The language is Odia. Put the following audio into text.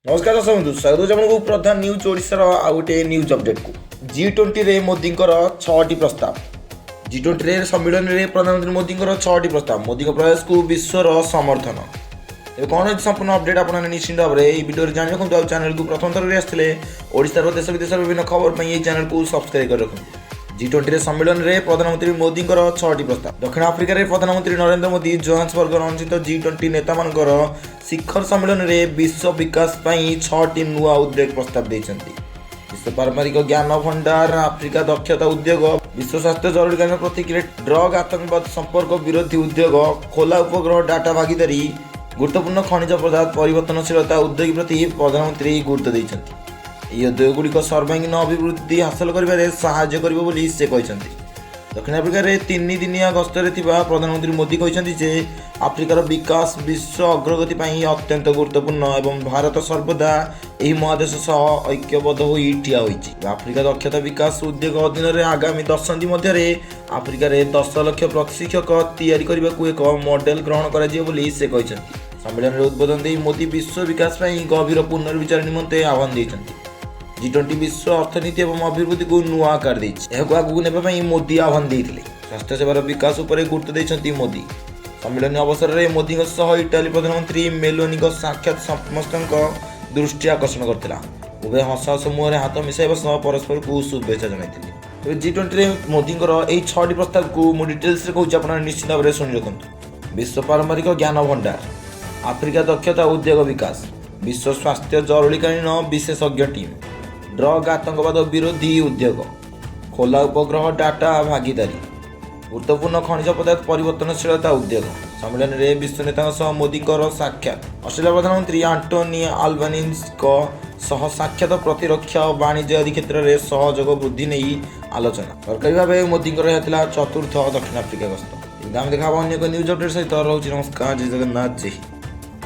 ନମସ୍କାର ଦର୍ଶକ ବନ୍ଧୁ, ସ୍ୱାଗତ କରୁଛି ଆପଣଙ୍କୁ ପ୍ରଧାନ ନ୍ୟୁଜ୍ ଓଡ଼ିଶାର ଆଉ ଗୋଟିଏ ନ୍ୟୁଜ୍ ଅପଡେଟ୍କୁ। ଜି 20ରେ ମୋଦିଙ୍କର ଛଅଟି ପ୍ରସ୍ତାବ। ଜି 20ରେ ସମ୍ମିଳନୀରେ ପ୍ରଧାନମନ୍ତ୍ରୀ ମୋଦିଙ୍କର ଛଅଟି ପ୍ରସ୍ତାବ। ମୋଦିଙ୍କ ପ୍ରୟାସକୁ ବିଶ୍ୱର ସମର୍ଥନ। ତେବେ କ'ଣ ଅଛି ସମ୍ପୂର୍ଣ୍ଣ ଅପଡେଟ୍, ଆପଣମାନେ ନିଶ୍ଚିତ ଭାବରେ ଏହି ଭିଡ଼ିଓରେ ଜାଣି ରଖନ୍ତୁ। ଆଉ ଚ୍ୟାନେଲକୁ ପ୍ରଥମ ଥର କରି ଆସିଥିଲେ ଓଡ଼ିଶାର ଦେଶ ବିଦେଶର ବିଭିନ୍ନ ଖବର ପାଇଁ ଏହି ଚ୍ୟାନେଲକୁ ସବସ୍କ୍ରାଇବ୍ କରି ରଖନ୍ତୁ। ଜି 20ରେ ସମ୍ମିଳନୀରେ ପ୍ରଧାନମନ୍ତ୍ରୀ ମୋଦିଙ୍କର ଛଅଟି ପ୍ରସ୍ତାବ। ଦକ୍ଷିଣ ଆଫ୍ରିକାରେ ପ୍ରଧାନମନ୍ତ୍ରୀ ନରେନ୍ଦ୍ର ମୋଦି ଜୋହାନ୍ସବର୍ଗର ଅନୁଷ୍ଠିତ ଜି 20 ନେତାମାନଙ୍କର ଶିଖର ସମ୍ମିଳନୀରେ ବିଶ୍ୱ ବିକାଶ ପାଇଁ ଛଅଟି ନୂଆ ଉଦ୍ୟୋଗ ପ୍ରସ୍ତାବ ଦେଇଛନ୍ତି। ବିଶ୍ୱ ପାରମ୍ପରିକ ଜ୍ଞାନ ଭଣ୍ଡାର, ଆଫ୍ରିକା ଦକ୍ଷତା ଉଦ୍ୟୋଗ, ବିଶ୍ୱ ସ୍ୱାସ୍ଥ୍ୟ ଜରୁରୀକାଳୀନ ପ୍ରତିକ୍ରିୟା, ଡ୍ରଗ୍ ଆତଙ୍କବାଦ ସମ୍ପର୍କ ବିରୋଧୀ ଉଦ୍ୟୋଗ, ଖୋଲା ଉପଗ୍ରହ ଡାଟା ଭାଗିଦାରୀ, ଗୁରୁତ୍ୱପୂର୍ଣ୍ଣ ଖଣିଜ ପଦାର୍ଥ ପରିବର୍ତ୍ତନଶୀଳତା ଉଦ୍ୟୋଗ ପ୍ରତି ପ୍ରଧାନମନ୍ତ୍ରୀ ଗୁରୁତ୍ୱ ଦେଇଛନ୍ତି। ଏହି ଉଦ୍ୟୋଗଗୁଡ଼ିକ ସର୍ବାଙ୍ଗୀନ ଅଭିବୃଦ୍ଧି ହାସଲ କରିବାରେ ସାହାଯ୍ୟ କରିବ ବୋଲି ସେ କହିଛନ୍ତି। ଦକ୍ଷିଣ ଆଫ୍ରିକାରେ 3 ଦିନିଆ ଗସ୍ତରେ ଥିବା ପ୍ରଧାନମନ୍ତ୍ରୀ ମୋଦି କହିଛନ୍ତି ଯେ ଆଫ୍ରିକାର ବିକାଶ ବିଶ୍ୱ ଅଗ୍ରଗତି ପାଇଁ ଅତ୍ୟନ୍ତ ଗୁରୁତ୍ୱପୂର୍ଣ୍ଣ ଏବଂ ଭାରତ ସର୍ବଦା ଏହି ମହାଦେଶ ସହ ଐକ୍ୟବଦ୍ଧ ହୋଇ ଠିଆ ହୋଇଛି। ଆଫ୍ରିକା ଦକ୍ଷତା ବିକାଶ ଉଦ୍ୟୋଗ ଅଧୀନରେ ଆଗାମୀ ଦଶନ୍ଧି ମଧ୍ୟରେ ଆଫ୍ରିକାରେ 10 ଲକ୍ଷ ପ୍ରଶିକ୍ଷକ ତିଆରି କରିବାକୁ ଏକ ମଡେଲ ଗ୍ରହଣ କରାଯିବ ବୋଲି ସେ କହିଛନ୍ତି। ସମ୍ମିଳନୀରେ ଉଦ୍ବୋଧନ ଦେଇ ମୋଦି ବିଶ୍ୱ ବିକାଶ ପାଇଁ ଗଭୀର ପୁନର୍ବିଚାର ନିମନ୍ତେ ଆହ୍ୱାନ ଦେଇଛନ୍ତି। ଜି 20 ବିଶ୍ୱ ଅର୍ଥନୀତି ଏବଂ ଅଭିବୃଦ୍ଧିକୁ ନୂଆ ଆକାର ଦେଇଛି। ଏହାକୁ ଆଗକୁ ନେବା ପାଇଁ ମୋଦି ଆହ୍ୱାନ ଦେଇଥିଲେ। ସ୍ୱାସ୍ଥ୍ୟ ସେବାର ବିକାଶ ଉପରେ ଗୁରୁତ୍ୱ ଦେଇଛନ୍ତି ମୋଦି। ସମ୍ମିଳନୀ ଅବସରରେ ମୋଦିଙ୍କ ସହ ଇଟାଲୀ ପ୍ରଧାନମନ୍ତ୍ରୀ ମେଲୋନିଙ୍କ ସାକ୍ଷାତ ସମସ୍ତଙ୍କ ଦୃଷ୍ଟି ଆକର୍ଷଣ କରିଥିଲା। ଉଭୟ ହସ ହସ ମୁହଁରେ ହାତ ମିଶାଇବା ସହ ପରସ୍ପରକୁ ଶୁଭେଚ୍ଛା ଜଣାଇଥିଲେ। ତେବେ ଜି 20ରେ ମୋଦିଙ୍କର ଏହି ଛଅଟି ପ୍ରସ୍ତାବକୁ ମୁଁ ଡିଟେଲ୍ସରେ କହୁଛି, ଆପଣ ନିଶ୍ଚିତ ଭାବରେ ଶୁଣି ରଖନ୍ତୁ। ବିଶ୍ୱ ପାରମ୍ପରିକ ଜ୍ଞାନ ଭଣ୍ଡାର, ଆଫ୍ରିକା ଦକ୍ଷତା ଉଦ୍ୟୋଗ ବିକାଶ, ବିଶ୍ୱ ସ୍ୱାସ୍ଥ୍ୟ ଜରୁରୀକାଳୀନ ବିଶେଷଜ୍ଞ ଟିମ୍, ଡ୍ରଗ୍ ଆତଙ୍କବାଦ ବିରୋଧୀ ଉଦ୍ୟୋଗ, ଖୋଲା ଉପଗ୍ରହ ଡାଟା ଭାଗିଦାରୀ, ଗୁରୁତ୍ୱପୂର୍ଣ୍ଣ ଖଣିଜ ପଦାର୍ଥ ପରିବର୍ତ୍ତନଶୀଳତା ଉଦ୍ୟୋଗ। ସମ୍ମିଳନୀରେ ବିଶ୍ୱ ନେତାଙ୍କ ସହ ମୋଦିଙ୍କର ସାକ୍ଷାତ। ଅଷ୍ଟ୍ରେଲିଆ ପ୍ରଧାନମନ୍ତ୍ରୀ ଆଣ୍ଟୋନି ଆଲବାନିଜଙ୍କ ସହ ସାକ୍ଷାତ, ପ୍ରତିରକ୍ଷା ଓ ବାଣିଜ୍ୟ ଆଦି କ୍ଷେତ୍ରରେ ସହଯୋଗ ବୃଦ୍ଧି ନେଇ ଆଲୋଚନା। ସରକାରୀ ଭାବେ ମୋଦିଙ୍କର ଏହା ଥିଲା ଚତୁର୍ଥ ଦକ୍ଷିଣ ଆଫ୍ରିକା ଗସ୍ତ। ଆମେ ଦେଖା ହେବ ଅନ୍ୟ ଏକ ନ୍ୟୁଜ୍ ଅପଡେଟ୍ ସହିତ। ରହୁଛି, ନମସ୍କାର, ଜୟ ଜଗନ୍ନାଥ, ଜୟ ହିନ୍ଦ।